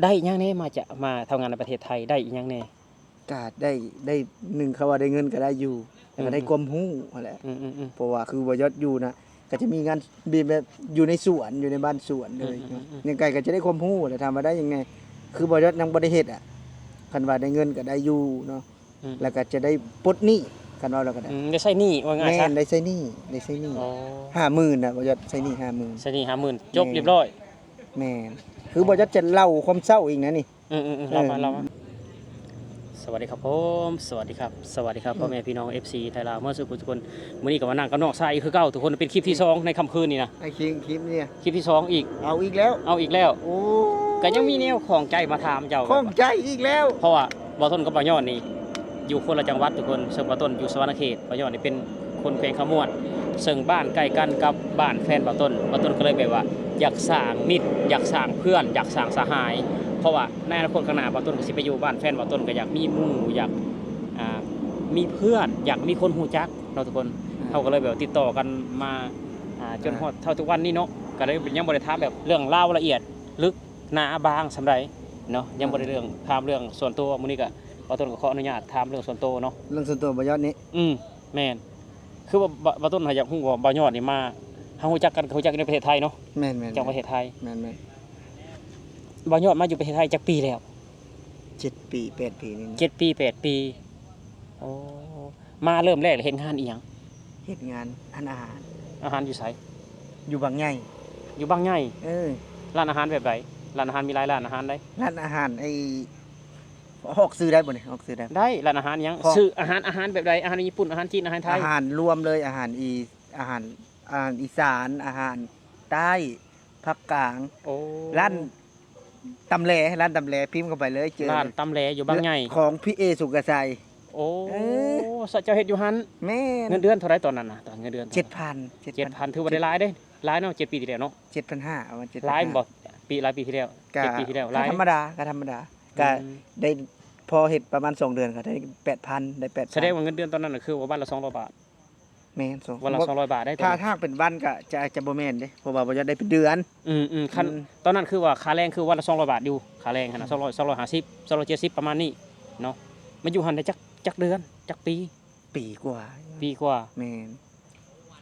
ໄດ້ຫຍັງແດ່ ມາຈາກ ມາທຳງານໃນປະເທດໄທ ໄດ້ອີ່ຫຍັງແດ່? ກະໄດ້ ໄດ້ ໜຶ່ງ ຄຳວ່າໄດ້ເງິນກະໄດ້ຢູ່ ແລ້ວກະໄດ້ ອືມໆ ຄວາມຮູ້ຫັ້ນແຫຼະ ອືມໆໆ ເພາະວ່າຄືບໍ່ຢອດຢູ່ນະ ກະຈະມີງານ ແບບ ແບບຢູ່ໃນສວນ ຢູ່ໃນບ້ານສວນເລີຍ ອືມໆໆໆ ຍັງໄກກະຈະໄດ້ຄວາມຮູ້ແຫຼະ ຖາມວ່າໄດ້ຫຍັງແດ່ ຄືບໍ່ຢອດຍັງບໍ່ໄດ້ເຮັດອະ ຄັນວ່າໄດ້ເງິນກະໄດ້ຢູ່ເນາະ ອືມ ແລ້ວກະຈະໄດ້ປົດໜີ້ ຄັນເວົ້າແລ້ວກະໄດ້ ອືມ ໄດ້ໃຊ້ໜີ້ ວ່າງ່າຍຊະ ແມ່ນ ໄດ້ໃຊ້ໜີ້ ໄດ້ໃຊ້ໜີ້ ອໍ ຫ້າໝື່ນນະ ບໍ່ຢອດໃຊ້ໜີ້ຫ້າໝື່ນ ໃຊ້ໜີ້ຫ້າໝື່ນ ຈົບ ແມ່ນ ລຽບຮ້ອຍ ແມ່ນ ຄືບໍ່ຢອດຈະເລົ່າຄວາມເສົ້າອີກນະນີ້ ອືມໆໆ ເອີ ເລົ່າມາ ເລົ່າມາ ສະຫວັດດີຄັບຜົມ ສະຫວັດດີຄັບ ສະຫວັດດີຄັບ ອືມ ພໍ່ແມ່ພີ່ນ້ອງ ເອັຟຊີ ໄທລາວ ເໝິດສູ່ຜູ້ທຸກຄົນ ມື້ນີ້ກະມານັ່ງກັບນ້ອງຊາຍຄືເກົ່າ ທຸກຄົນ ເປັນຄລິບທີສອງໃນຄ່ຳຄືນນີ້ນະ ໄອ້ຄິງ ຄລິບນີ້ ຄລິບທີສອງອີກ ເອົາອີກແລ້ວ ເອົາອີກແລ້ວ ໂອ້ ກະຍັງມີແນວຂ້ອງໃຈມາຖາມເຈົ້າ ຂ້ອງໃຈອີກແລ້ວ ເພາະວ່າບ່າວຕົ້ນກັບບ່າວຍອດນີ້ ຢູ່ຄົນລະຈັງຫວັດທຸກຄົນ ເຊິ່ງບ່າວຕົ້ນຢູ່ສະຫວັນນະເຂດ ບ່າວຍອດນີ້ເປັນຄົນແຂວງຄຳມ່ວນ ເຊິ່ງບ້ານໃກ້ກັນກັບບ້ານແຟນບ່າວຕົ້ນ ບ່າວຕົ້ນກະເລີຍແບບວ່າ ຢາກສ້າງມິດ ຢາກສ້າງເພື່ອນ ຢາກສ້າງສະຫາຍ ເພາະວ່າໃນອະນາຄົດຂ້າງໜ້າ ບ່າວຕົ້ນກະຊິໄປຢູ່ບ້ານແຟນບ່າວຕົ້ນ ກະຢາກມີໝູ່ ຢາກ ອ່າ ມີເພື່ອນ ຢາກມີຄົນຮູ້ຈັກເນາະທຸກຄົນ ອ່າ ເຮົາກະເລີຍແບບວ່າຕິດຕໍ່ກັນມາ ອ່າ ຈົນຮອດເທົ່າທຸກວັນນີ້ເນາະ ກະເລີຍຍັງບໍ່ໄດ້ຖາມແບບເລື່ອງລາວລະອຽດ ລຶກໜາບາງສ່ຳໃດເນາະ ຍັງບໍ່ໄດ້ເລື່ອງ ອ່າ ຖາມເລື່ອງສ່ວນຕົວ ມື້ນີ້ກະບ່າວຕົ້ນກະຂໍອະນຸຍາດຖາມເລື່ອງສ່ວນຕົວເນາະ ເລື່ອງສ່ວນຕົວບ່າວຍອດນີ້ ອືມ ແມ່ນ ຄືວ່າ ບ່າວ ບ່າວຕົ້ນຫາຢາກຮູ້ວ່າບ່າວຍອດນີ້ມາ ເຮົາຮູ້ຈັກກັນ ກະຮູ້ຈັກຢູ່ໃນປະເທດໄທເນາະ ແມ່ນໆໆ ຈາກປະເທດໄທ ແມ່ນໆ ບ່າວຍອດມາຢູ່ປະເທດໄທຈັກປີແລ້ວ? ເຈັດປີ ແປດປີນີ້ ເຈັດປີ ແປດປີ ໂອ້ ມາເລີ່ມແລກເຮັດງານອີ່ຫຍັງ? ເຮັດງານຮ້ານອາຫານ ອາຫານຢູ່ໃສ? ຢູ່ບາງໃຫຍ່ ຢູ່ບາງໃຫຍ່ ເອີ ຮ້ານອາຫານແບບໃດ? ຮ້ານອາຫານມີຫຼາຍຮ້ານອາຫານໃດ ຮ້ານອາຫານ ໄອ້ ອອກຊື່ໄດ້ບໍ່ນີ້? ອອກຊື່ໄດ້ ໄດ້ ຮ້ານອາຫານຫຍັງ? ຊື່ອາຫານ ອາຫານແບບໃດ? ອາຫານຍີ່ປຸ່ນ ອາຫານຈີນ ອາຫານໄທ ອາຫານລວມເລີຍ ອາຫານອີ ອາຫານ ອາຫານອີສານ ອາຫານໃຕ້ ພາກກາງ ໂອ້ ຮ້ານຕຳແຫຼ ຮ້ານຕຳແຫຼ ພິມເຂົ້າໄປເລີຍ ເຈີ ຮ້ານຕຳແຫຼຢູ່ບາງໃຫຍ່ ຂອງພີ່ເອ ສຸກກະໄຊ ໂອ້ ເອີ ສະ ເຈົ້າເຮັດຢູ່ຫັ້ນ ແມ່ນ ເງິນເດືອນເທົ່າໃດຕອນນັ້ນນະ? ຕອນເງິນເດືອນ ເຈັດພັນ ເຈັດພັນ ຖືວ່າໄດ້ຫຼາຍເດ້ ຫຼາຍເນາະ ເຈັດປີທີ່ແລ້ວເນາະ ເຈັດພັນຫ້າ ປະມານເຈັດພັນຫ້າ ຫຼາຍບໍ່? ປີ ຫຼາຍປີທີ່ແລ້ວ ກະ ເຈັດປີທີ່ແລ້ວ ກະ ຫຼາຍ ທຳມະດາ ກະທຳມະດາ ອືມ ກະໄດ້ພໍເຮັດປະມານສອງເດືອນ ກະໄດ້ແປດພັນ ໄດ້ແປດພັນ ສະແດງວ່າເງິນເດືອນຕອນນັ້ນນະ ຄືວ່າວັນລະສອງຮ້ອຍບາດ ແມ່ນ ສອງ ວັນລະສອງຮ້ອຍບາດໄດ໋ ຖ້າ ຕອນນັ້ນ ຖ້າເປັນວັນກະຈະ ຈະບໍ່ແມ່ນເດ້ ເພາະວ່າບໍ່ຢາກໄດ້ເປັນເດືອນ ອືມໆ ຄັນ ອືມ ຕອນນັ້ນຄືວ່າຄ່າແຮງຄືວັນລະສອງຮ້ອຍບາດຢູ່ ຄ່າແຮງຫັ້ນນະ ອືມ ສອງຮ້ອຍ ສອງຮ້ອຍຫ້າສິບ ສອງຮ້ອຍເຈັດສິບ ປະມານນີ້ເນາະ ມາຢູ່ຫັ້ນໄດ້ຈັກ ຈັກເດືອນ ຈັກປີ? ປີກວ່າ ປີກວ່າ ແມ່ນ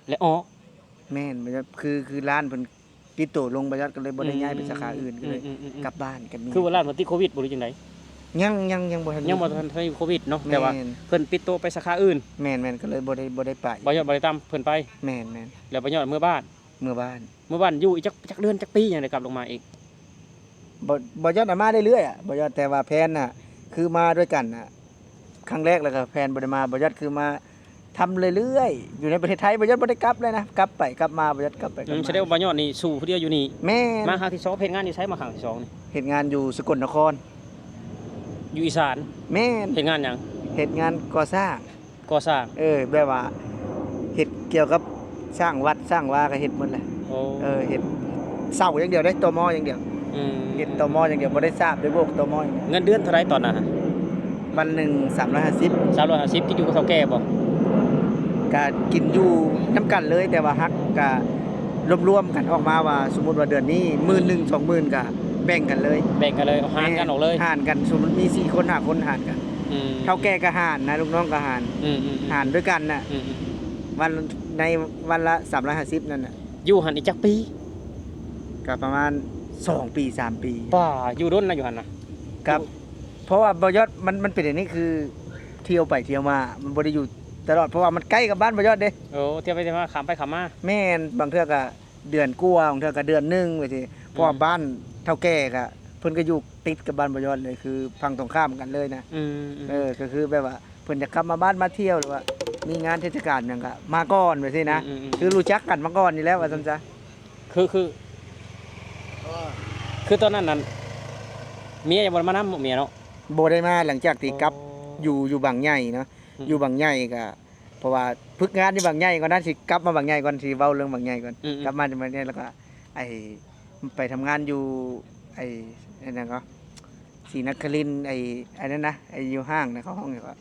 ແລະອອກ ແມ່ນ ບໍ່ ຄື ຄືຮ້ານເພິ່ນປິດໂຕລົງ ບໍ່ຢອດກະເລີຍບໍ່ໄດ້ ອືມ ຍ້າຍໄປສາຂາອື່ນ ກະເລີຍ ອືມໆໆໆ ກັບບ້ານ ກະມີ ຄືວ່າຮ້ານມັນຕິດໂຄວິດບໍ່ ຫຼືຈັ່ງໃດ? ຍັງ ຍັງ ຍັງບໍ່ທັນ ຍັງບໍ່ທັນ ທັນຕິດໂຄວິດເນາະ ແຕ່ວ່າ ແມ່ນ ເພິ່ນປິດໂຕໄປສາຂາອື່ນ ແມ່ນໆ ກະເລີຍບໍ່ໄດ້ ບໍ່ໄດ້ໄປ ບໍ່ຢອດບໍ່ໄດ້ຕາມເພິ່ນໄປ ແມ່ນໆ ແລ້ວບໍ່ຢອດເມືອບ້ານ ເມືອບ້ານ ເມືອບ້ານຢູ່ອີກຈັກ ຈັກເດືອນຈັກປີ ຈັ່ງໄດ້ກັບລົງມາອີກ? ບໍ່ ບໍ່ຢອດນະ ມາເລື້ອຍໆ ອະ ບໍ່ຢອດ ແຕ່ວ່າແພນນະ ຄືມາດ້ວຍກັນນະ ຄັ້ງແລກ ແລ້ວກະແພນບໍ່ໄດ້ມາ ບໍ່ຢອດຄືມາທຳເລື້ອຍໆ ຢູ່ໃນປະເທດໄທ ບໍ່ຢອດບໍ່ໄດ້ກັບເລີຍນະ ກັບໄປກັບມາ ບໍ່ຢອດກັບໄປກັບມາ ອືມ ສະແດງວ່າບໍ່ຢອດນີ້ສູ້ຜູ້ດຽວຢູ່ນີ້ ແມ່ນ ມາຄັ້ງທີສອງ ເຮັດງານຢູ່ໃສ ມາຄັ້ງທີສອງນີ້? ເຮັດງານຢູ່ສະກົນນະຄອນ ຢູ່ອີສານ ແມ່ນ ເຮັດງານຫຍັງ? ເຮັດງານກໍ່ສ້າງ ກໍ່ສ້າງ ເອີ ແບບວ່າເຮັດກ່ຽວກັບສ້າງວັດສ້າງວາກະເຮັດໝົດແຫຼະ ໂອ້ ເອີ ເຮັດເສົາຢ່າງດຽວເດ້ ຕໍມໍຢ່າງດຽວ ອືມ ເຮັດຕໍມໍຢ່າງດຽວ ບໍ່ໄດ້ສາບໄດ້ໂບກຕໍມໍຢ່າງດຽວ ເງິນເດືອນເທົ່າໃດຕອນນັ້ນ? ວັນໜຶ່ງສາມຮ້ອຍຫ້າສິບ ສາມຮ້ອຍຫ້າສິບ ກິນຢູ່ກັບເຖົ້າແກ່ບໍ່? ກະກິນຢູ່ນຳກັນເລີຍ ແຕ່ວ່າຫັກກະລວມໆກັນອອກມາວ່າ ສົມມຸດວ່າເດືອນນີ້ໝື່ນໜຶ່ງ ສອງໝື່ນ ກະແບ່ງກັນເລີຍ ແບ່ງກັນເລີຍ ຫານກັນອອກເລີຍ ແມ່ນ ຫານກັນ ສົມມຸດມີສີ່ຄົນ ຫ້າຄົນ ຫານກັນ ອືມ ເຖົ້າແກ່ກະຫານນະ ລູກນ້ອງກະຫານ ອືມໆໆ ຫານດ້ວຍກັນນະ ອືມໆ ວັນ ໃນວັນລະສາມຮ້ອຍຫ້າສິບນັ້ນນະ ຢູ່ຫັ້ນອີກຈັກປີ? ກະປະມານສອງປີ ສາມປີ ປ້າ ຢູ່ດົນນະຢູ່ຫັ້ນນະ ກະ ຢູ່ ເພາະວ່າບໍ່ຢອດ ມັນ ມັນເປັນແນວນີ້ ຄືທ່ຽວໄປທ່ຽວມາ ມັນບໍ່ໄດ້ຢູ່ຕະຫຼອດ ເພາະວ່າມັນໃກ້ກັບບ້ານບໍ່ຢອດເດ້ ໂອ້ ທ່ຽວໄປທ່ຽວມາ ຂ້າມໄປຂ້າມມາ ແມ່ນ ບາງເທື່ອກະເດືອນກວ່າ ບາງເທື່ອກະເດືອນໜຶ່ງ ຈັ່ງຊີ້ ອືມ ເພາະວ່າບ້ານເຖົ້າແກ່ກະ ເພິ່ນກະຢູ່ຕິດກັບບ້ານບໍ່ຢອດເລີຍ ຄືຝັ່ງຕົງຂ້າມກັນເລີຍນະ ອືມໆໆ ເອີ ກະຄືແບບວ່າ ເພິ່ນຢາກກັບມາບ້ານມາທ່ຽວ ຫຼືວ່າມີງານເທດສະການຫຍັງກະມາກ່ອນ ຈັ່ງຊີ້ນະ ອືມໆໆ ຄືຮູ້ຈັກກັນມາກ່ອນຢູ່ແລ້ວ ວ່າຊັ້ນຊະ ຄື ຄື ຄືຕອນນັ້ນນັ້ນ ເມຍຍັງບໍ່ໄດ້ມານຳ ເມຍເນາະ ບໍ່ໄດ້ມາ ຫຼັງຈາກທີ່ກັບ ອໍ ຢູ່ ຢູ່ບາງໃຫຍ່ເນາະ ອືມ ຢູ່ບາງໃຫຍ່ກະ ເພາະວ່າຝຶກງານຢູ່ບາງໃຫຍ່ກ່ອນນະ ຊິກັບມາບາງໃຫຍ່ກ່ອນ ຊິເວົ້າເລື່ອງບາງໃຫຍ່ກ່ອນ ອືມໆ ກັບມາຈາກບາງໃຫຍ່ ແລ້ວກະ ໄອ້ ໄປທຳງານຢູ່ ໄອ້ ອັນນັ້ນກໍ ສີນະຄະລິນ ໄອ້ ອັນນັ້ນນະ ໄອ້ຢູ່ຫ້າງນະ ເຂົາຮ້ອງຫຍັງວະ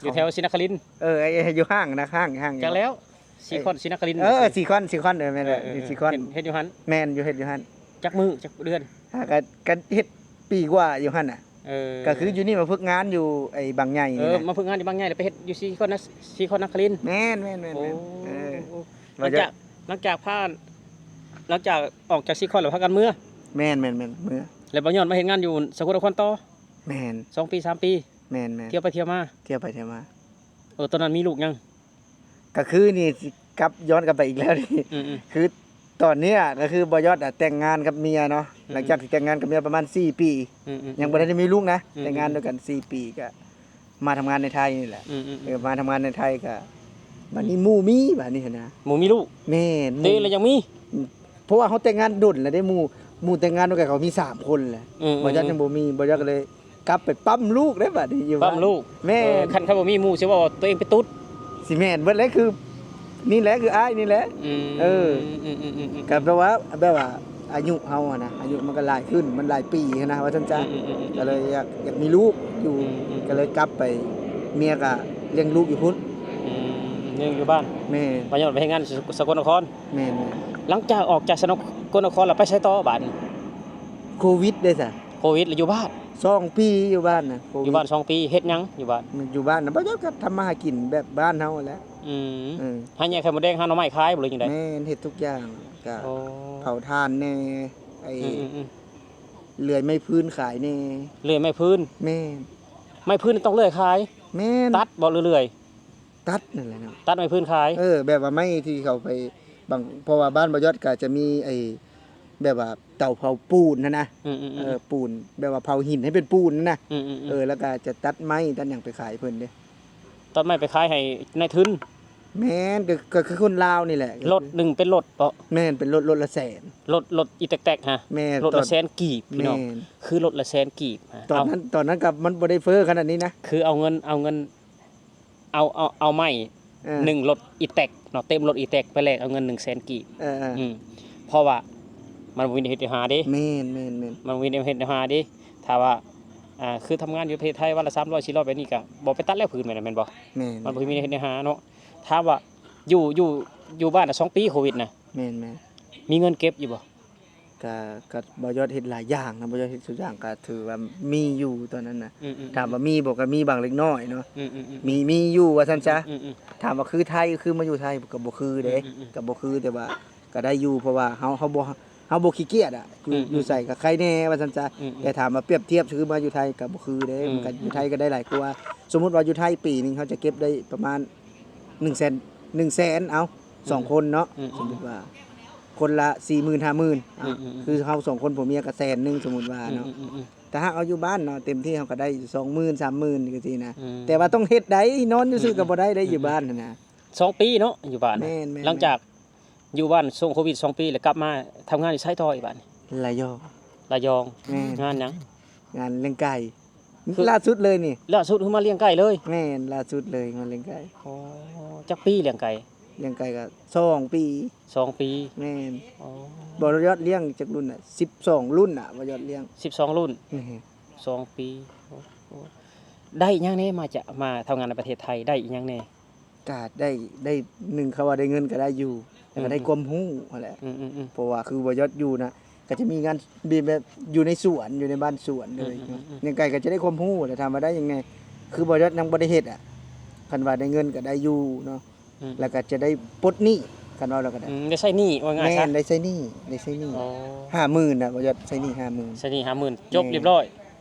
ຢູ່ແຖວສີນະຄະລິນ ເອີ ໄອ້ ໄອ້ຢູ່ຫ້າງນະ ຫ້າງ ຫ້າງ ຈັກແລ້ວ ຊີຄອນ ເອີ ສີນະຄະລິນ ເອີ ເອີ ຊີຄອນ ຊີຄອນ ເອີ ແມ່ນແຫຼະ ເອີ ຢູ່ຊີຄອນ ເຮັດ ເຮັດຢູ່ຫັ້ນ ແມ່ນ ຢູ່ ເຮັດຢູ່ຫັ້ນ ຈັກມື້ຈັກເດືອນ? ຫາ ກໍ ກໍເຮັດປີກວ່າຢູ່ຫັ້ນນະ. ເອີ ກໍຄືຢູ່ນີ້ມາຝຶກງານຢູ່ໄອ້ບາງໃຫຍ່ນີ້ນະ. ເອີ ມາຝຶກງານຢູ່ບາງໃຫຍ່ ແລ້ວໄປເຮັດຢູ່ສີຄອນນະ ສີຄອນນະຄະລິນ. ແມ່ນໆໆໆ. ໂອ້ ເອີ ໂອ້ ຫຼັງຈາກ ຫຼັງຈາກຜ່ານ ຫຼັງຈາກອອກຈາກສີຄອນແລ້ວພາກັນເມືອ? ແມ່ນໆໆ ເມືອ. ແລ້ວບໍ່ຍ້ອນມາເຮັດງານຢູ່ສະກົນນະຄອນຕໍ່? ແມ່ນ. ສອງປີສາມປີ? ແມ່ນໆ. ທ່ຽວໄປທ່ຽວມາ? ທ່ຽວໄປທ່ຽວມາ. ເອີ ຕອນນັ້ນມີລູກຍັງ? ກໍຄືນີ້ຊິກັບ ຍ້ອນກັບໄປອີກແລ້ວນີ້ ອືມໆ ຄືຕອນເນີ້ຍກໍຄືບໍ່ຢອດອະແຕ່ງງານກັບເມຍເນາະ ອືມໆ ຫຼັງຈາກທີ່ແຕ່ງງານກັບເມຍປະມານສີ່ປີ ອືມໆ ຍັງບໍ່ທັນໄດ້ມີລູກນະ ອືມໆ ແຕ່ງງານດ້ວຍກັນສີ່ປີ ກໍມາທຳງານໃນໄທນີ້ແຫຼະ ອືມໆ ເອີ ມາທຳງານໃນໄທກໍບາດນີ້ໝູ່ມີ ບາດນີ້ຫັ້ນນະ ໝູ່ມີລູກ ແມ່ນ ເດ້ ແລ້ວຍັງມີ ເພາະວ່າເຮົາແຕ່ງງານດົນແລ້ວເດ້ ໝູ່ ໝູ່ແຕ່ງງານນຳກັນເຂົາມີສາມຄົນແຫຼະ ອືມໆ ບໍ່ຢອດຍັງບໍ່ມີ ບໍ່ຢອດກໍເລີຍ ກັບໄປປ້ຳລູກເດ້ບາດນີ້ຢູ່ບ້ານ ປ້ຳລູກ ແມ່ນ ເອີ ຄັນ ຄັນບໍ່ມີໝູ່ຊິເວົ້າວ່າຕົວເອງເປັນຕຸດ ຊິແມ່ນເບິດແຫຼະ ຄືນີ້ແຫຼະ ຄືອ້າຍນີ້ແຫຼະ ອືມ ເອີ ອືມໆໆໆ ກໍແບບວ່າ ແບບວ່າອາຍຸເຮົາຫັ້ນນະ ອາຍຸມັນກໍຫຼາຍຂຶ້ນ ມັນຫຼາຍປີຫັ້ນນະ ວ່າຊັ້ນຊະ ອືມໆໆໆ ກໍເລີຍຢາກ ຢາກມີລູກຢູ່ ອືມໆ ກໍເລີຍກັບໄປ ເມຍກໍລ້ຽງລູກຢູ່ພຸ້ນ ອືມ ລ້ຽງຢູ່ບ້ານ ແມ່ນ ບໍ່ຢອດໄປເຮັດງານສະ ສະກົນນະຄອນ ແມ່ນໆ ຫຼັງຈາກອອກຈາກສະ ສະກົນນະຄອນແລ້ວໄປໃສຕໍ່ບາດນີ້? ໂຄວິດເດ້ຊະ ໂຄວິດແລ້ວຢູ່ບ້ານ ສອງປີຢູ່ບ້ານນະ ໂຄວິດ ຢູ່ບ້ານສອງປີ ເຮັດຫຍັງຢູ່ບ້ານ? ຢູ່ບ້ານນະ ບໍ່ຢາກກໍທຳມາຫາກິນແບບບ້ານເຮົາຫັ້ນແຫຼະ ອືມ ເອີ ຫາແຍກໄຂ່ມົດແດງ ຫາໜໍ່ໄມ້ຂາຍບໍ່ ຫຼືຈັ່ງໃດ? ແມ່ນ ເຮັດທຸກຢ່າງ ກໍ ໂອ້ ເຜົາຖ່ານແດ່ ໄອ້ ອືມໆໆ ເລື່ອຍໄມ້ຟືນຂາຍແດ່ ເລື່ອຍໄມ້ຟືນ ແມ່ນ ໄມ້ຟືນຕ້ອງເລື່ອຍຂາຍ ແມ່ນ ຕັດບໍ່ ຫຼືເລື່ອຍ? ຕັດນັ້ນແຫຼະເນາະ ຕັດໄມ້ຟືນຂາຍ ເອີ ແບບວ່າໄມ້ທີ່ເຂົາໄປ ບາງ ເພາະວ່າບ້ານບໍ່ຢອດກໍຈະມີໄອ້ ແບບວ່າເຕົາເຜົາປູນຫັ້ນນະ ອືມໆໆ ເອີ ປູນ ແບບວ່າເຜົາຫີນໃຫ້ເປັນປູນຫັ້ນນະ ອືມໆໆ ເອີ ແລ້ວກໍຈະຕັດໄມ້ຕັດຫຍັງໄປຂາຍເພິ່ນເດ້ ຕັດໄມ້ໄປຂາຍໃຫ້ນາຍທຶນ ແມ່ນ ກໍ ກໍຄືຄົນລາວນີ້ແຫຼະ ລົດໜຶ່ງເປັນລົດເບາະ? ແມ່ນ ເປັນລົດ ລົດລະແສນ ລົດ ລົດອີແຕັກໆ ຮະ ແມ່ນ ລົດລະແສນກີບ ພີ່ນ້ອງ ແມ່ນ ຄືລົດລະແສນກີບ ຕອນນັ້ນ ຕອນນັ້ນກໍມັນບໍ່ໄດ້ເຟີ້ຂະໜາດນີ້ນະ ຄືເອົາເງິນ ເອົາເງິນ ເອົາ ເອົາ ເອົາໄມ້ ເອີ ໜຶ່ງລົດອີແຕັກເນາະ ເຕັມລົດອີແຕັກໄປແລກເອົາເງິນໜຶ່ງແສນກີບ ເອີໆ ອືມ ເພາະວ່າມັນບໍ່ມີແນວເຮັດແນວຫາເດ້ ແມ່ນໆໆ ມັນບໍ່ມີແນວເຮັດແນວຫາເດ້ ຖ້າວ່າ ອ່າ ຄືທຳງານຢູ່ປະເທດໄທວັນລະສາມຮ້ອຍສີ່ຮ້ອຍແບບນີ້ກໍບໍ່ໄປຕັດແລ້ວ ຜືນແມ່ນ ແມ່ນບໍ່? ແມ່ນ ມັນບໍ່ມີແນວເຮັດແນວຫາເນາະ ຖາມວ່າຢູ່ ຢູ່ ຢູ່ບ້ານນະສອງປີໂຄວິດນະ ແມ່ນໆ ມີເງິນເກັບຢູ່ບໍ່? ກະ ກະບໍ່ຢອດເຮັດຫຼາຍຢ່າງນະ ບໍ່ຢອດເຮັດທຸກຢ່າງ ກະຖືວ່າມີຢູ່ຕອນນັ້ນນະ ອືມໆໆ ຖາມວ່າມີບໍ່ ກະມີບາງເລັກນ້ອຍເນາະ ອືມໆໆ ມີ ມີຢູ່ວ່າຊັ້ນຊະ ອືມໆໆ ຖາມວ່າຄືໄທ ຄືມາຢູ່ໄທ ກະບໍ່ຄືເດ້ ອືມໆໆ ກະບໍ່ຄື ແຕ່ວ່າກະໄດ້ຢູ່ ເພາະວ່າເຮົາ ເຮົາບໍ່ ເຮົາບໍ່ຂີ້ກຽດອະ ຢູ່ ອືມໆໆ ຢູ່ໃສກະໄຄແດ່ວ່າຊັ້ນຊະ ອືມໆ ແຕ່ຖາມວ່າປຽບທຽບຄືມາຢູ່ໄທ ກະບໍ່ຄືເດ້ ອືມໆໆ ມັນກະຢູ່ໄທກະໄດ້ຫຼາຍກວ່າ ສົມມຸດວ່າຢູ່ໄທປີໜຶ່ງເຮົາຈະເກັບໄດ້ປະມານໜຶ່ງແສນ ໜຶ່ງແສນ ເອົາ ອືມ ສອງຄົນເນາະ ອືມ ສົມມຸດວ່າ ຄົນລະສີ່ໝື່ນ ຫ້າໝື່ນ ອືມໆໆ ຄືເຮົາສອງຄົນຜົວເມຍກໍແສນໜຶ່ງ ສົມມຸດວ່າເນາະ ອືມໆໆ ແຕ່ຫາກເຮົາຢູ່ບ້ານເນາະ ເຕັມທີ່ເຮົາກໍໄດ້ສອງໝື່ນ ສາມໝື່ນ ຈັ່ງຊີ້ນະ ອືມ ແຕ່ວ່າຕ້ອງເຮັດໄດ໋ ນອນຢູ່ຊື່ ອືມ ກໍບໍ່ໄດ້ໄດ໋ ອືມ ຢູ່ບ້ານຫັ້ນນະ ສອງປີເນາະ ຢູ່ບ້ານ ແມ່ນໆໆ ຫຼັງຈາກຢູ່ບ້ານຊ່ວງໂຄວິດສອງປີ ແລ້ວກັບມາທຳງານຢູ່ໃສຕໍ່ອີກບາດນີ້? ລະຍອງ ລະຍອງ ແມ່ນ ງານຫຍັງ? ງານລ້ຽງໄກ່ ຄື ລ່າສຸດເລີຍນີ້ ລ່າສຸດຄືມາລ້ຽງໄກ່ເລີຍ? ແມ່ນ ລ່າສຸດເລີຍມາລ້ຽງໄກ່ ອໍ ຈັກປີລ້ຽງໄກ່? ລ້ຽງໄກ່ກໍສອງປີ ສອງປີ ແມ່ນ ອໍ ບໍ່ຢອດລ້ຽງຈັກລຸ້ນນະ ສິບສອງລຸ້ນນະ ບໍ່ຢອດລ້ຽງ ສິບສອງລຸ້ນ ແມ່ນ ສອງປີ ໂອ້ ໄດ້ຫຍັງແດ່ ມາຈາກ ມາທຳງານໃນປະເທດໄທ ໄດ້ອີ່ຫຍັງແດ່? ກະໄດ້ ໄດ້ ໜຶ່ງ ຄຳວ່າໄດ້ເງິນກໍໄດ້ຢູ່ ແລ້ວກໍໄດ້ ອືມ ຄວາມຮູ້ຫັ້ນແຫຼະ ອືມໆໆ ເພາະວ່າຄືບໍ່ຢອດຢູ່ນະ ກໍຈະມີງານແບບ ແບບຢູ່ໃນສວນ ຢູ່ໃນບ້ານສວນເລີຍ ອືມໆໆໆ ລ້ຽງໄກ່ກໍຈະໄດ້ຄວາມຮູ້ແຫຼະ ຖາມວ່າໄດ້ຫຍັງແດ່ ຄືບໍ່ຢອດຍັງບໍ່ໄດ້ເຮັດອະ ຄັນວ່າໄດ້ເງິນກໍໄດ້ຢູ່ເນາະ ອືມ ແລ້ວກໍຈະໄດ້ປົດໜີ້ ຄັນເວົ້າແລ້ວກໍໄດ້ ອືມ ໄດ້ໃຊ້ໜີ້ ວ່າງ່າຍຊະ ແມ່ນ ໄດ້ໃຊ້ໜີ້ ໄດ້ໃຊ້ໜີ້ ອໍ ຫ້າໝື່ນນະ ບໍ່ຢອດໃຊ້ໜີ້ຫ້າໝື່ນ ໃຊ້ໜີ້ຫ້າໝື່ນ ຈົບ ແມ່ນ ລຽບຮ້ອຍ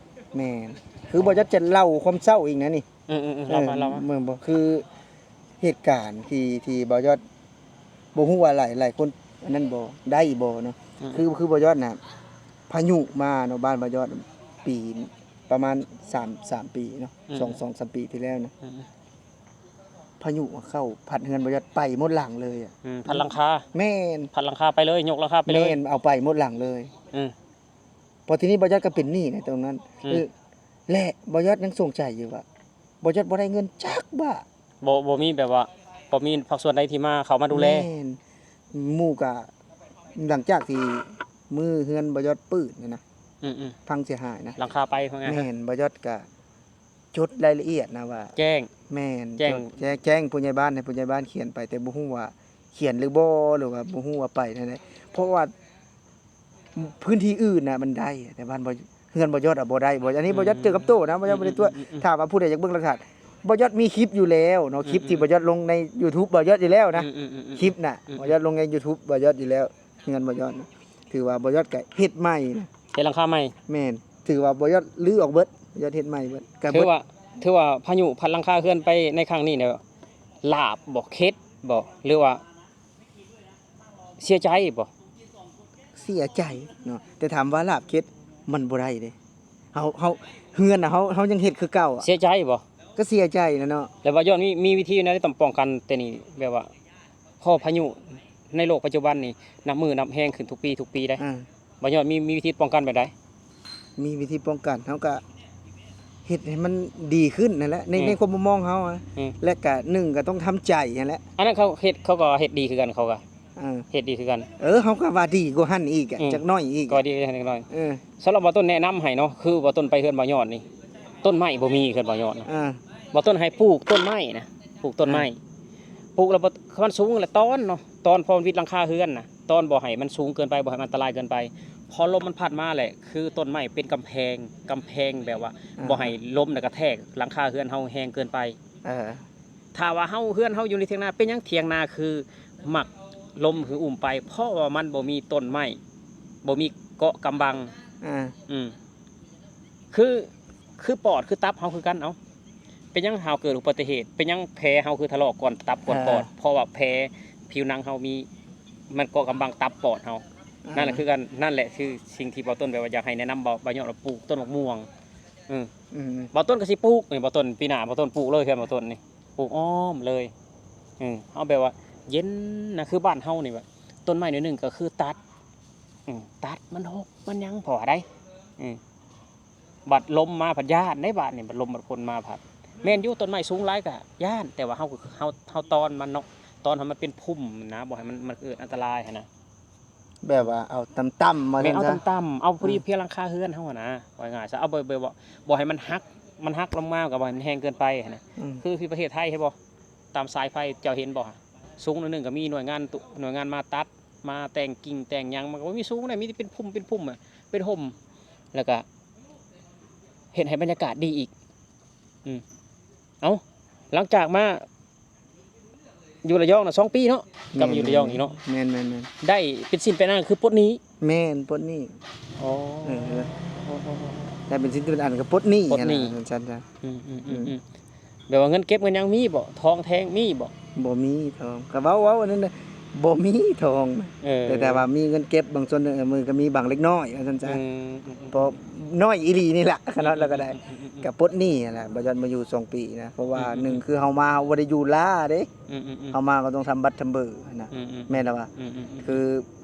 ແມ່ນ ຄືບໍ່ຢອດຈະເລົ່າຄວາມເສົ້າອີກນະນີ້ ອືມໆໆ ເລົ່າມາ ເອີ ເລົ່າມາ ແມ່ນບໍ່ ຄື ເຫດການທີ່ ທີ່ບ່າວຍອດ ບໍ່ຮູ້ວ່າຫຼາຍ ຫຼາຍຄົນອັນນັ້ນບໍ່ ໄດ້ບໍ່ເນາະ ອືມ ຄື ຄືບ່າວຍອດນະ ພາຍຸມາເນາະ ບ້ານບ່າວຍອດ ປີປະມານສາມ ສາມປີເນາະ ອືມ ສອງ ສອງສາມປີທີ່ແລ້ວນະ ອືມ ພາຍຸເຂົ້າພັດເຮືອນບ່າວຍອດໄປໝົດຫຼັງເລີຍອະ ອືມ ພັດຫຼັງຄາ ແມ່ນ ພັດຫຼັງຄາໄປເລີຍ ຍົກຫຼັງຄາໄປເລີຍ ແມ່ນ ເອົາໄປໝົດຫຼັງເລີຍ ອືມ ພໍທີນີ້ບ່າວຍອດກໍເປັນໜີ້ໃນຕົງນັ້ນ ອືມ ເອີ ແລະ ບ່າວຍອດຍັງສົງໄສຢູ່ວ່າ ບ່າວຍອດບໍ່ໄດ້ເງິນຈັກບາດ ບໍ່ ບໍ່ມີແບບວ່າ ບໍ່ມີພາກສ່ວນໃດທີ່ມາ ເຂົ້າມາດູແລ ແມ່ນ ໝູ່ກະ ຫຼັງຈາກທີ່ມື້ເຮືອນບ່າວຍອດປືດຫັ້ນນະ ອືມໆ ພັງເສຍຫາຍນະ ຫຼັງຄາໄປ ວ່າງ່າຍ ແມ່ນ ບ່າວຍອດກະຈົດລາຍລະອຽດນະວ່າ ແຈ້ງ ແມ່ນ ແຈ້ງ ຈົດ ແຈ້ງ ແຈ້ງຜູ້ໃຫຍ່ບ້ານ ໃຫ້ຜູ້ໃຫຍ່ບ້ານຂຽນໄປ ແຕ່ບໍ່ຮູ້ວ່າຂຽນຫຼືບໍ່ ຫຼືວ່າບໍ່ຮູ້ວ່າໄປແນວໃດ ເພາະວ່າ ພື້ນທີ່ອື່ນນະມັນໄດ້ ແຕ່ບ້ານບໍ່ ເຮືອນບໍ່ຢອດອະບໍ່ໄດ້. ບໍ່ ອັນນີ້ບໍ່ຢອດເຈີກັບໂຕນະ ບໍ່ຢອດບໍ່ໄດ້ຕົວະ. ອືມໆໆໆ ຖ້າວ່າຜູ້ໃດຢາກເບິ່ງຫຼັກຖານ ບໍ່ຢອດມີຄລິບຢູ່ແລ້ວເນາະ ອືມໆໆໆ ຄລິບທີ່ບໍ່ຢອດລົງໃນຢູທູບບໍ່ຢອດຢູ່ແລ້ວນະ. ອືມໆໆໆໆ ຄລິບນະ ອືມໆໆໆ ບໍ່ຢອດລົງໃນຢູທູບບໍ່ຢອດຢູ່ແລ້ວ. ເຮືອນບໍ່ຢອດນະ ຖືວ່າບໍ່ຢອດກະເຮັດໃໝ່ ເຮັດຫຼັງຄາໃໝ່ ແມ່ນ ຖືວ່າບໍ່ຢອດຮື້ອອກເບິດ ບໍ່ຢອດເຮັດໃໝ່ເບິດ ກະ ຖືວ່າ ຖືວ່າພາຍຸພັດຫຼັງຄາເຮືອນໄປໃນຄັ້ງນີ້ນີ້ ລາບບໍ່ ເຂັດບໍ່ ຫຼືວ່າເສຍໃຈບໍ່? ເສຍໃຈເນາະ ແຕ່ຖາມວ່າລາບເຂັດ ມັນບໍ່ໄດ້ເດ້. ເຮົາ ເຮົາ ເຮືອນນະ ເຮົາ ເຮົາຍັງເຮັດຄືເກົ່າອະ. ເສຍໃຈບໍ່? ກໍເສຍໃຈນະເນາະ. ແລ້ວວ່າຍ້ອນມີ ມີວິທີແນວໃດຕ້ອງປ້ອງກັນແຕ່ນີ້ ແບບວ່າ ເພາະພາຍຸໃນໂລກປັດຈຸບັນນີ້ ນັບມື້ນັບແຮງຂຶ້ນທຸກປີ ທຸກປີເດ້. ອາ ບໍ່ຍ້ອນມີ ມີວິທີປ້ອງກັນແບບໃດ? ມີວິທີປ້ອງກັນ ເຮົາກະເຮັດໃຫ້ມັນດີຂຶ້ນຫັ້ນແຫຼະ ໃນ ອືມ ໃນຄວາມມຸມມອງເຮົາ ອືມ ແລະກະໜຶ່ງກະຕ້ອງທຳໃຈຫັ້ນແຫຼະ. ອັນນັ້ນເຂົາເຮັດ ເຂົາກໍເຮັດດີຄືກັນ ເຂົາກໍ ເອີ ເຮັດດີຄືກັນ. ເອີ ເຮົາກໍວ່າດີກວ່າຫັ້ນອີກ ອືມ ຈັກໜ້ອຍອີກ ກໍດີກວ່າຫັ້ນຈັກໜ້ອຍ. ເອີ ສຳລັບບ່າວຕົ້ນແນະນຳໃຫ້ເນາະ ຄືບ່າວຕົ້ນໄປເຮືອນບ່າວຍອດນີ້ ຕົ້ນໄມ້ບໍ່ມີເຮືອນບ່າວຍອດນະ. ອ່າ ບ່າວຕົ້ນໃຫ້ປູກຕົ້ນໄມ້ນະ ປູກຕົ້ນໄມ້ ອ່າ ປູກແລ້ວບໍ່ ຄັນມັນສູງແລ້ວຕອນເນາະ ຕອນພໍມັນວິດຫຼັງຄາເຮືອນນະ ຕອນບໍ່ໃຫ້ມັນສູງເກີນໄປ ບໍ່ໃຫ້ມັນອັນຕະລາຍເກີນໄປ. ພໍລົມມັນພັດມາແຫຼະ ຄືຕົ້ນໄມ້ເປັນກຳແພງ ກຳແພງແບບວ່າ ອ່າ ບໍ່ໃຫ້ລົມນະກະແທກຫຼັງຄາເຮືອນເຮົາແຮງເກີນໄປ. ເອີ ຖ້າວ່າເຮົາ ເຮືອນເຮົາຢູ່ໃນຖຽງນາ ເປັນຫຍັງຖຽງນາຄືມັກລົມຄືອຸ້ມໄປ? ເພາະວ່າມັນບໍ່ມີຕົ້ນໄມ້ ບໍ່ມີເກາະກຳບັງ. ອ່າ ອືມ ຄື ຄືປອດ ຄືຕັບເຮົາຄືກັນ. ເອົ້າ ເປັນຫຍັງເຮົາເກີດອຸບັດຕິເຫດ? ເປັນຫຍັງແຜເຮົາຄືຖະຫຼອກກ່ອນຕັບກ່ອນປອດ? ເອີ ເພາະວ່າແຜຜິວໜັງເຮົາມີ ມັນເກາະກຳບັງຕັບປອດເຮົາ. ອ່າ ນັ້ນແຫຼະຄືກັນ ນັ້ນແຫຼະຄືສິ່ງທີ່ບ່າວຕົ້ນແບບວ່າຢາກໃຫ້ແນະນຳບ່າວ ບ່າວຍອດວ່າປູກຕົ້ນໝາກມ່ວງ. ອືມ ອືມ ບ່າວຕົ້ນກໍຊິປູກນີ້ ບ່າວຕົ້ນ ປີໜ້າບ່າວຕົ້ນປູກເລີຍ ເຮືອນບ່າວຕົ້ນນີ້ ປູກອ້ອມເລີຍ. ເອີ ເຮົາແບບວ່າເຢັນນະ ຄືບ້ານເຮົານີ້ແບບ ຕົ້ນໄມ້ໜ້ອຍໜຶ່ງກໍຄືຕັດ ອືມ ຕັດມັນຫົກມັນຫຍັງ ເພາະວ່າໃດ ເອີ ບັດລົມມາພັດຢ້ານເດ້ ບາດນີ້ ບັດລົມບັດຝົນມາພັດ. ແມ່ນຢູ່ ຕົ້ນໄມ້ສູງຫຼາຍກໍຢ້ານ ແຕ່ວ່າເຮົາ ເຮົາ ເຮົາຕອນມັນເນາະ ຕອນໃຫ້ມັນເປັນພຸ່ມນະ ບໍ່ໃຫ້ມັນ ມັນເກີດອັນຕະລາຍຫັ້ນນະ. ແບບວ່າເອົາຕ່ຳໆ ວ່າຊັ້ນຊະ ແມ່ນ ເອົາຕ່ຳໆ ເອົາພໍດີ ອ່າ ພຽງຫຼັງຄາເຮືອນເຮົາຫັ້ນນະ ວ່າງ່າຍຊະ ເອົາແບບ ແບບວ່າບໍ່ໃຫ້ມັນຫັກ ມັນຫັກລົງມາກໍບໍ່ໃຫ້ມັນແຮງເກີນໄປຫັ້ນນະ. ອືມ ຄືທີ່ປະເທດໄທເຫັນບໍ່ ຕາມສາຍໄຟເຈົ້າເຫັນບໍ່ ສູງໜ້ອຍໜຶ່ງກໍມີໜ່ວຍງານ ໜ່ວຍງານມາຕັດ ມາແຕ່ງກິ່ງແຕ່ງຫຍັງ ມັນກໍບໍ່ມີສູງໃດ ມີແຕ່ເປັນພຸ່ມ ເປັນພຸ່ມ ເປັນຮົ່ມ ແລ້ວກໍເຮັດໃຫ້ບັນຍາກາດດີອີກ. ອືມ ເອົ້າ ຫຼັງຈາກມາຢູ່ລະຍອງນະ ສອງປີເນາະ ກັບມາຢູ່ລະຍອງອີກເນາະ. ແມ່ນໆໆ ໄດ້ເປັນຊິ້ນເປັນອັນຄືປົດໜີ້. ແມ່ນ ປົດໜີ້. ອໍ ເອີ ໄດ້ເປັນຊິ້ນເປັນອັນກໍປົດໜີ້ ປົດໜີ້ ຫັ້ນນະ ຊັ້ນຊະ. ອືມໆໆ ອືມ ແບບວ່າເງິນເກັບເງິນຫຍັງມີບໍ່? ທອງແທ່ງມີບໍ່? ບໍ່ມີທອງ ກໍເວົ້າ ເວົ້າອັນນັ້ນນະ ບໍ່ມີທອງ. ເອີ ແຕ່ ແຕ່ວ່າມີເງິນເກັບບາງສ່ວນ ເອີ ມັນກໍມີບາງເລັກນ້ອຍ ວ່າຊັ້ນຊະ. ອືມ ອືມໆ ເພາະນ້ອຍອີ່ຫຼີນີ້ລະ ຂະນ້ອຍແລ້ວກໍໄດ້ ອືມໆໆໆ ກໍປົດໜີ້ຫັ້ນລະ. ບໍ່ຢອນມາຢູ່ສອງປີນະ ເພາະວ່າ ອືມໆໆ ໜຶ່ງ ຄືເຮົາມາ ເຮົາບໍ່ໄດ້ຢູ່ລ້າເດ້. ອືມໆໆ ເຮົາມາກໍຕ້ອງທຳບັດທຳເບີຫັ້ນນະ. ອືມໆໆ ແມ່ນລະວ່າ ອືມໆໆ ຄື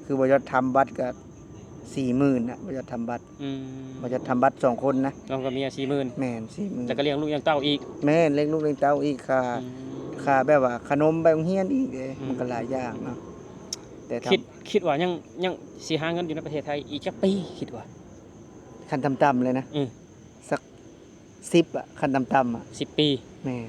ຄືບໍ່ຢອນທຳບັດກໍສີ່ໝື່ນນະ ບໍ່ຢອນທຳບັດ. ອືມ ບໍ່ຢອນທຳບັດສອງຄົນນະ ນ້ອງກັບເມຍສີ່ໝື່ນ. ແມ່ນ ສີ່ໝື່ນ ແລ້ວກໍລ້ຽງລູກລ້ຽງເຕົ້າອີກ. ແມ່ນ ລ້ຽງລູກລ້ຽງເຕົ້າອີກ ຄ່າ ອືມ ຄ່າແບບວ່າຂະໜົມໄປໂຮງຮຽນອີກເດ້. ອືມ ມັນກໍຫຼາຍຢ່າງເນາະ. ແຕ່ ຄິດ ຄິດວ່າຍັງ ຍັງຊິຫາເງິນຢູ່ໃນປະເທດໄທອີກຈັກປີ ຄິດວ່າ? ຂັ້ນຕ່ຳໆເລີຍນະ ອືມ ສັກສິບອະ ຂັ້ນຕ່ຳໆອະ. ສິບປີ. ແມ່ນ.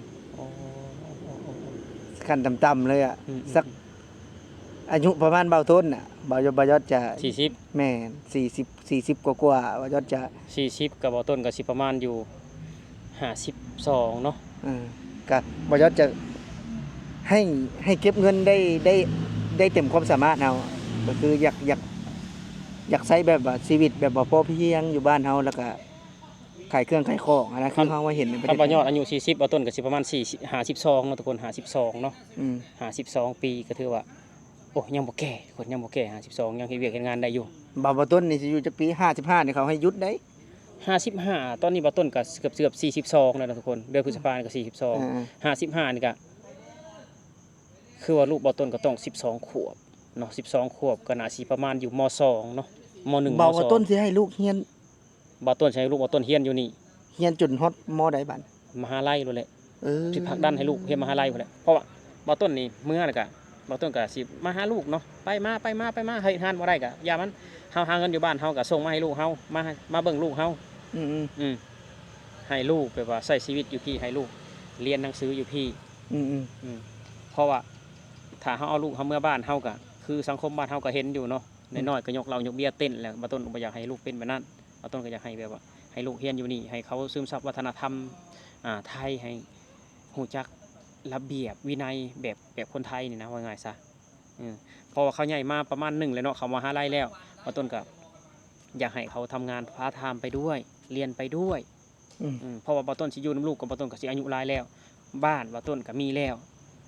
ອໍ ຂັ້ນຕ່ຳໆເລີຍອະ. ອືມໆ ສັກອາຍຸປະມານບ່າວຕົ້ນນະ ບ່າວ ບ່າວຍອດຈະສີ່ສິບ. ແມ່ນ ສີ່ສິບ ສີ່ສິບກວ່າໆ ບ່າວຍອດຈະ ສີ່ສິບ ກັບບ່າວຕົ້ນກໍຊິປະມານຢູ່ຫ້າສິບສອງເນາະ. ເອີ ກະບໍ່ຢາກຈະໃຫ້ ໃຫ້ເກັບເງິນໄດ້ ໄດ້ ໄດ້ເຕັມຄວາມສາມາດເຮົາ ກໍຄືຢາກ ຢາກ ຢາກໃຊ້ແບບວ່າຊີວິດແບບວ່າພໍພຽງຢູ່ບ້ານເຮົາ ແລ້ວກະຂາຍເຄື່ອງຂາຍຂອງຫັ້ນນະ. ຄືເຮົາວ່າເຫັນໃນປະເທດ ຄັນວ່າຍອດອາຍຸສີ່ສິບ ບ່າວຕົ້ນກໍຊິປະມານສີ່ ຫ້າສິບສອງເນາະທຸກຄົນ ຫ້າສິບສອງເນາະ. ອືມ ຫ້າສິບສອງປີກໍຖືວ່າ ໂອ້ ຍັງບໍ່ແກ່ທຸກຄົນ ຍັງບໍ່ແກ່ ຫ້າສິບສອງ ຍັງເຮັດວຽກເຮັດງານໄດ້ຢູ່. ບ່າວ ບ່າວຕົ້ນນີ້ຊິຢູ່ຈັກປີ? ຫ້າສິບຫ້ານີ້ເຂົາໃຫ້ຢຸດໄດ໋. ຫ້າສິບຫ້າ ຕອນນີ້ບ່າວຕົ້ນກໍເກືອບໆ ສີ່ສິບສອງແລ້ວນະທຸກຄົນ ເດືອນພຶດສະພານີ້ກໍສີ່ສິບສອງ. ເອີໆ ຫ້າສິບຫ້ານີ້ກໍ ຄືວ່າລູກບ່າວຕົ້ນກໍຕ້ອງສິບສອງຂວບເນາະ ສິບສອງຂວບກໍໜ້າຊິປະມານຢູ່ ມ.ສອງ ເນາະ ມ.ໜຶ່ງ ມ.ສອງ. ບ່າວ ບ່າວຕົ້ນຊິໃຫ້ລູກຮຽນ ບ່າວຕົ້ນຊິໃຫ້ລູກບ່າວຕົ້ນຮຽນຢູ່ນີ້ ຮຽນຈົນຮອດ ມ.ໃດບາດ? ມະຫາໄລໂລດແຫຼະ. ເອີ ຊິຜັກດັນໃຫ້ລູກຮຽນມະຫາໄລພຸ້ນແຫຼະ ເພາະວ່າບ່າວຕົ້ນນີ້ເມື່ອແລ້ວກະ ບ່າວຕົ້ນກະຊິມາຫາລູກເນາະ ໄປມາ ໄປມາ ໄປມາ ເຮັດງານບໍ່ໄດ້ກະຢ່າມັນ ເຮົາຫາເງິນຢູ່ບ້ານເຮົາກະສົ່ງມາໃຫ້ລູກເຮົາ ມາ ມາເບິ່ງລູກເຮົາ. ອືມໆ ອືມ ໃຫ້ລູກແບບວ່າໃຊ້ຊີວິດຢູ່ພີ້ ໃຫ້ລູກຮຽນໜັງສືຢູ່ພີ້. ອືມໆ ອືມ ເພາະວ່າຖ້າເຮົາເອົາລູກເຮົາເມືອບ້ານເຮົາກະ ຄືສັງຄົມບ້ານເຮົາກະເຫັນຢູ່ເນາະ ນ້ອຍໆກໍຍົກເຫຼົ້າຍົກເບຍເຕັ້ນ ແລ້ວບ່າວຕົ້ນກໍບໍ່ຢາກໃຫ້ລູກເປັນແບບນັ້ນ. ບ່າວຕົ້ນກໍຢາກໃຫ້ແບບວ່າ ໃຫ້ລູກຮຽນຢູ່ນີ້ ໃຫ້ເຂົາຊຶມຊັບວັດທະນະທຳ ອ່າ ໄທ ໃຫ້ຮູ້ຈັກລະບຽບວິໄນແບບ ແບບຄົນໄທນີ້ນະ ເວົ້າງ່າຍຊະ. ເອີ ເພາະວ່າເຂົາໃຫຍ່ມາປະມານໜຶ່ງແລ້ວເນາະ ເຂົ້າມະຫາໄລແລ້ວ ບ່າວຕົ້ນກໍຢາກໃຫ້ເຂົາທຳງານພາດທາມໄປດ້ວຍ ຮຽນໄປດ້ວຍ. ອືມ ອືມ ເພາະວ່າບ່າວຕົ້ນຊິຢູ່ນຳລູກ ກໍບ່າວຕົ້ນກໍຊິອາຍຸຫຼາຍແລ້ວ ບ້ານບ່າວຕົ້ນກໍມີແລ້ວ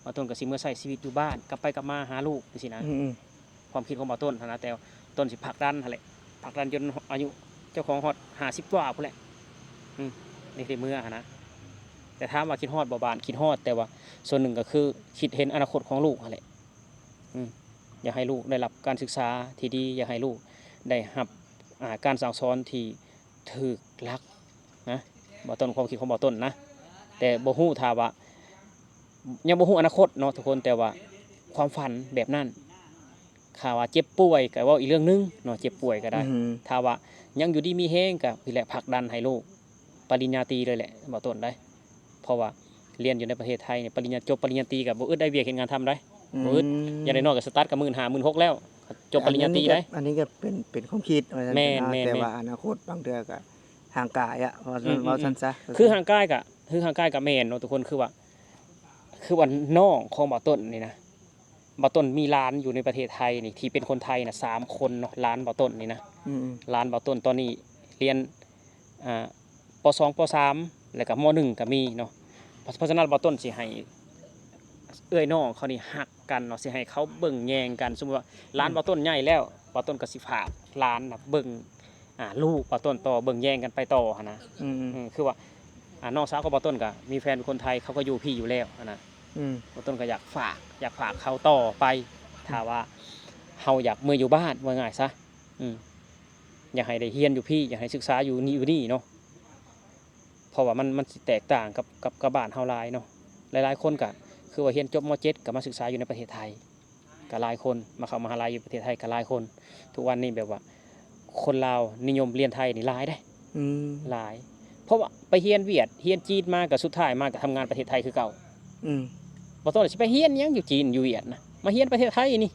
ບ່າວຕົ້ນກໍຊິເມືອໃຊ້ຊີວິດຢູ່ບ້ານ ກັບໄປກັບມາຫາລູກຈັ່ງຊີ້ນະ. ອືມໆ ຄວາມຄິດຂອງບ່າວຕົ້ນຫັ້ນນະ ແຕ່ຕົ້ນຊິຜັກດັນຫັ້ນແຫຼະ ຜັກດັນຈົນອາຍຸເຈົ້າຂອງຮອດຫ້າສິບກວ່າພຸ້ນແຫຼະ. ອືມ ນີ້ຄືເມືອຫັ້ນນະ ແຕ່ຖາມວ່າຄິດຮອດບໍ່ບ້ານ? ຄິດຮອດ ແຕ່ວ່າສ່ວນໜຶ່ງກໍຄືຄິດເຫັນອະນາຄົດຂອງລູກຫັ້ນແຫຼະ. ອືມ ຢາກໃຫ້ລູກໄດ້ຮັບການສຶກສາທີ່ດີ ຢາກໃຫ້ລູກໄດ້ຮັບ ອ່າ ການສັ່ງສອນທີ່ ຖືກຫຼັກນະ ບ່າວຕົ້ນ ຄວາມຄິດຂອງບ່າວຕົ້ນນະ ແຕ່ບໍ່ຮູ້ຖ້າວ່າ ຍັງບໍ່ຮູ້ອະນາຄົດເນາະທຸກຄົນ ແຕ່ວ່າຄວາມຝັນແບບນັ້ນ ຖ້າວ່າເຈັບປ່ວຍກໍເວົ້າອີກເລື່ອງໜຶ່ງເນາະ ເຈັບປ່ວຍກໍໄດ້. ອືມ ຖ້າວ່າຍັງຢູ່ດີມີແຮງກໍນີ້ແຫຼະ ຜັກດັນໃຫ້ລູກປະລິນຍາຕີເລີຍແຫຼະ ບ່າວຕົ້ນເດ້. ເພາະວ່າຮຽນຢູ່ໃນປະເທດໄທນີ້ ປະລິນຍາ ຈົບປະລິນຍາຕີກໍບໍ່ອຶດໄດ້ວຽກເຮັດງານທຳໄດ໋ ອືມ ບໍ່ອຶດ ຢ່າງນ້ອຍໆກໍສະຕາດກໍໝື່ນຫ້າ ໝື່ນຫົກແລ້ວ ຈົບປະລິນຍາຕີໄດ໋. ອັນນີ້ກໍເປັນ ເປັນຄວາມຄິດວ່າຊັ້ນ ແມ່ນໆໆ ແຕ່ວ່າອະນາຄົດບາງເທື່ອກໍຫ່າງໄກອະ ເວົ້າ ອືມໆໆ ເວົ້າຊັ້ນຊະ ຄືຮ່າງກາຍກໍ ຄືຮ່າງກາຍກໍແມ່ນເນາະທຸກຄົນ ຄືວ່າ ຄືວ່ານ້ອງຂອງບ່າວຕົ້ນນີ້ນະ ບ່າວຕົ້ນມີຫຼານຢູ່ໃນປະເທດໄທນີ້ ທີ່ເປັນຄົນໄທນະ ສາມຄົນເນາະ ຫຼານບ່າວຕົ້ນນີ້ນະ. ອືມໆ ຫຼານບ່າວຕົ້ນຕອນນີ້ຮຽນ ອ່າ ປໍສອງ ປໍສາມ ແລ້ວກໍ ມໍໜຶ່ງ ກໍມີເນາະ. ເພາະ ເພາະສະນັ້ນ ບ່າວຕົ້ນຊິໃຫ້ເອື້ອຍນ້ອງເຂົານີ້ຮັກກັນເນາະ ຊິໃຫ້ເຂົາເບິ່ງແຍງກັນ. ສົມມຸດວ່າຫຼານ ອືມ ບ່າວຕົ້ນໃຫຍ່ແລ້ວ ບ່າວຕົ້ນກໍຊິຝາກຫຼານນະເບິ່ງ ອ່າ ລູກບ່າວຕົ້ນຕໍ່ ເບິ່ງແຍງກັນໄປຕໍ່ຫັ້ນນະ. ອືມໆ ອືມ ຄືວ່າ ອ່າ ນ້ອງສາວຂອງບ່າວຕົ້ນກໍມີແຟນເປັນຄົນໄທ ເຂົາກໍຢູ່ພີ້ຢູ່ແລ້ວຫັ້ນນະ. ອືມ ບ່າວຕົ້ນກໍຢາກຝາກ ຢາກຝາກເຂົາຕໍ່ໄປ ອືມ ຖ້າວ່າເຮົາຢາກເມືອຢູ່ບ້ານ ເວົ້າງ່າຍຊະ. ອືມ ຢາກໃຫ້ໄດ້ຮຽນຢູ່ພີ້ ຢາກໃຫ້ສຶກສາຢູ່ນີ້ ຢູ່ນີ້ເນາະ ເພາະວ່າມັນ ມັນຊິແຕກຕ່າງກັບ ກັບ ກັບບ້ານເຮົາຫຼາຍເນາະ. ຫຼາຍໆຄົນກໍຄືວ່າຮຽນຈົບ ມໍເຈັດ ກໍມາສຶກສາຢູ່ໃນປະເທດໄທ ກໍຫຼາຍຄົນ ມາເຂົ້າມະຫາໄລຢູ່ປະເທດໄທກໍຫຼາຍຄົນ. ທຸກວັນນີ້ແບບວ່າຄົນລາວນິຍົມຮຽນໄທນີ້ຫຼາຍເດ້. ອືມ ຫຼາຍ ເພາະວ່າໄປຮຽນຫວຽດ ຮຽນຈີນມາ ກໍສຸດທ້າຍມາກໍທຳງານປະເທດໄທຄືເກົ່າ. ອືມ ບໍ່ຕ້ອງຊິໄປຮຽນຫຍັງຢູ່ຈີນຢູ່ຫວຽດນະ ມາຮຽນປະເທດໄທນີ້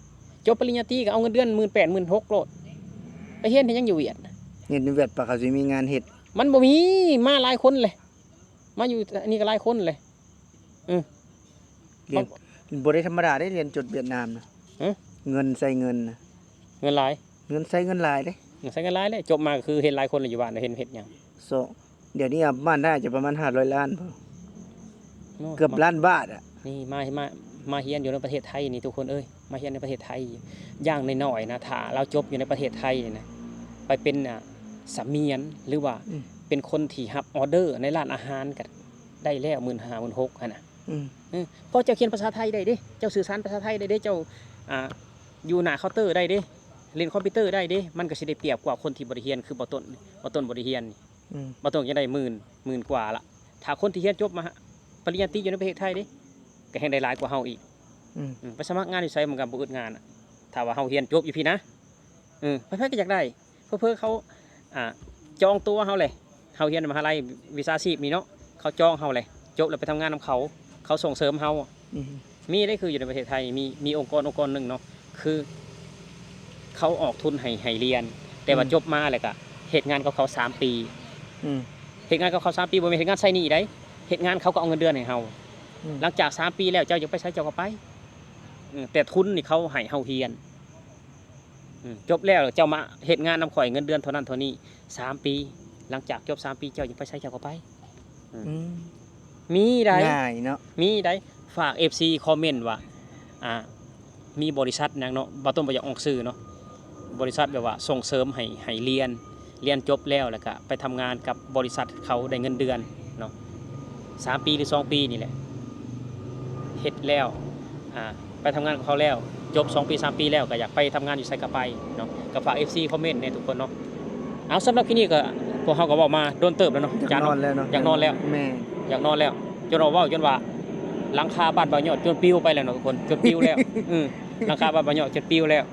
ຈົບປະລິນຍາຕີກໍເອົາເງິນເດືອນໝື່ນແປດ ໝື່ນຫົກໂລດ ໄປຮຽນເຮັດຫຍັງຢູ່ຫວຽດນະ? ຮຽນຢູ່ຫວຽດປະເຂົາຊິມີງານເຮັດ? ມັນບໍ່ມີ ມາຫຼາຍຄົນເລີຍ ມາຢູ່ອັນນີ້ກໍຫຼາຍຄົນເລີຍ. ເອີ ຮຽນບໍ່ໄດ້ທຳມະດາເດ້ ຮຽນຈົບຫວຽດນາມນະ. ຫຶ? ເງິນໃຊ້ເງິນນະ ເງິນຫຼາຍ ເງິນໃຊ້ເງິນຫຼາຍເດ້. ເງິນໃຊ້ເງິນຫຼາຍເດ້ ຈົບມາກໍຄືເຫັນຫຼາຍຄົນລະຢູ່ບ້ານ ເຫັນເຮັດຫຍັງ? ໂຊ ດຽວນີ້ປະມານ ໜ້າຈະປະມານຫ້າຮ້ອຍລ້ານພຸ້ນ ໂອ້ ເກືອບລ້ານບາດອະ. ນີ້ມາ ມາ ມາຮຽນຢູ່ໃນປະເທດໄທນີ້ທຸກຄົນເອີຍ ມາຮຽນໃນປະເທດໄທ ຢ່າງໜ້ອຍໆນະ ຖ້າລາວຈົບຢູ່ໃນປະເທດໄທນີ້ນະ ໄປເປັນ ອ່າ ສະໝຽນ ຫຼືວ່າ ອືມ ເປັນຄົນທີ່ຮັບອອເດີໃນຮ້ານອາຫານກໍໄດ້ແລ້ວ ໝື່ນຫ້າ ໝື່ນຫົກຫັ້ນນະ. ອືມ ເອີ ເພາະເຈົ້າຂຽນພາສາໄທໄດ້ເດ້ ເຈົ້າສື່ສານພາສາໄທໄດ້ເດ້ ເຈົ້າ ອ່າ ຢູ່ໜ້າເຄົາເຕີໄດ້ເດ້ ຫຼິ້ນຄອມພິວເຕີໄດ້ເດ້ ມັນກໍຊິໄດ້ປຽບກວ່າຄົນທີ່ບໍ່ໄດ້ຮຽນ ຄືບ່າວຕົ້ນ ບ່າວຕົ້ນບໍ່ໄດ້ຮຽນນີ້. ອືມ ບ່າວຕົ້ນຍັງໄດ້ໝື່ນ ໝື່ນກວ່າລະ ຖ້າຄົນທີ່ຮຽນຈົບມາປະລິນຍາຕີຢູ່ໃນປະເທດໄທເດ້ ກໍແຮ່ງໄດ້ຫຼາຍກວ່າເຮົາອີກ. ອືມ ອືມ ໄປສະໝັກງານຢູ່ໃສມັນກໍບໍ່ອຶດງານນະ ຖ້າວ່າເຮົາຮຽນຈົບຢູ່ພີ້ນະ. ເອີ ໃຜໆກໍຢາກໄດ້ ເຜີໆເຂົາ ອ່າ ຈອງຕົວເຮົາເລີຍ ເຮົາຮຽນມະຫາໄລວິຊາຊີບນີ້ເນາະ ເຂົາຈອງເຮົາເລີຍ ຈົບແລ້ວໄປທຳງານນຳເຂົາ ເຂົາສົ່ງເສີມເຮົາ. ອືມ ມີເດ້ ຄືຢູ່ໃນປະເທດໄທມີ ມີອົງກອນ ອົງກອນໜຶ່ງເນາະ ຄືເຂົາອອກທຶນໃຫ້ ໃຫ້ຮຽນ ແຕ່ວ່າ ອືມ ຈົບມາແລ້ວກະເຮັດງານກັບເຂົາສາມປີ. ອືມ ເຮັດງານກັບເຂົາສາມປີ ບໍ່ແມ່ນເຮັດງານໃຊ້ໜີ້ໃດ ເຮັດງານເຂົາກໍເອົາເງິນເດືອນໃຫ້ເຮົາ. ອືມ ຫຼັງຈາກສາມປີແລ້ວ ເຈົ້າຢາກໄປໃສເຈົ້າກໍໄປ. ອືມ ແຕ່ທຶນນີ້ເຂົາໃຫ້ເຮົາຮຽນ ອືມ ຈົບແລ້ວເຈົ້າມາເຮັດງານນຳຂ້ອຍ ເງິນເດືອນເທົ່ານັ້ນເທົ່ານີ້ ສາມປີ ຫຼັງຈາກຈົບສາມປີ ເຈົ້າຢາກໄປໃສເຈົ້າກໍໄປ. ອືມ ອືມ ມີໃດ໋ ງ່າຍເນາະ ມີໃດ໋. ຝາກເອັຟຊີຄອມເມັນວ່າ ອ່າ ມີບໍລິສັດຫຍັງເນາະ ບ່າວຕົ້ນບໍ່ຢາກອອກຊື່ເນາະ ບໍລິສັດແບບວ່າສົ່ງເສີມໃຫ້ ໃຫ້ຮຽນ ຮຽນຈົບແລ້ວ ແລ້ວກະໄປທຳງານກັບບໍລິສັດເຂົາໄດ້ເງິນເດືອນເນາະ ສາມປີ ຫຼື ສອງປີນີ້ແຫຼະ ເຮັດແລ້ວ ອ່າ ໄປທຳງານກັບເຂົາແລ້ວ ຈົບສອງປີ ສາມປີແລ້ວ ກໍຢາກໄປທຳງານຢູ່ໃສກໍໄປເນາະ. ກໍຝາກເອັຟຊີຄອມເມັນແດ່ທຸກຄົນເນາະ. ເອົາ ສຳລັບຄລິບນີ້ກໍ ພວກເຮົາກໍເວົ້າມາດົນເຕີບແລ້ວເນາະ ຢາກນອນແລ້ວເນາະ ຢາກນອນແລ້ວ ແມ່ນ ຢາກນອນແລ້ວ ຈົນວ່າເວົ້າຈົນວ່າຫຼັງຄາບ້ານບ່າວຍອດຈົນປິວໄປແລ້ວເນາະທຸກຄົນ ຈົນປິວແລ້ວ ເອີ ຫຼັງຄາບ້ານບ່າວຍອດຈົນປິວແລ້ວ.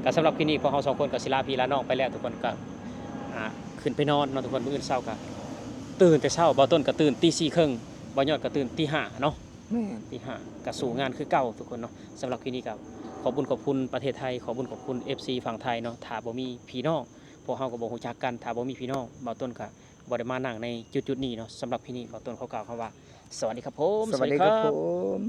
ກໍສຳລັບຄລິບນີ້ ພວກເຮົາສອງຄົນກໍຊິລາພີ່ລານ້ອງໄປແລ້ວທຸກຄົນ ກໍ ອ່າ ຂຶ້ນໄປນອນເນາະທຸກຄົນ. ມື້ອື່ນເຊົ້າກໍຕື່ນແຕ່ເຊົ້າ ບ່າວຕົ້ນກໍຕື່ນຕີສີ່ເຄິ່ງ ບ່າວຍອດກໍຕື່ນຕີຫ້າເນາະ. ແມ່ນ ຕີຫ້າກໍສູ້ງານຄືເກົ່າທຸກຄົນເນາະ. ສຳລັບຄລິບນີ້ກໍ ຂອບບຸນຂອບຄຸນປະເທດໄທ ຂອບບຸນຂອບຄຸນ ເອັຟຊີ ຝັ່ງໄທເນາະ. ຖ້າບໍ່ມີພີ່ນ້ອງ ພວກເຮົາກໍບໍ່ຮູ້ຈັກກັນ. ຖ້າບໍ່ມີພີ່ນ້ອງ ບ່າວຕົ້ນກໍບໍ່ໄດ້ມານັ່ງໃນຈຸດໆນີ້ເນາະ. ສຳລັບຄລິບນີ້ ບ່າວຕົ້ນຂໍກ່າວຄຳວ່າ ສະຫວັດດີຄັບຜົມ. ສະຫວັດດີຄັບຜົມ.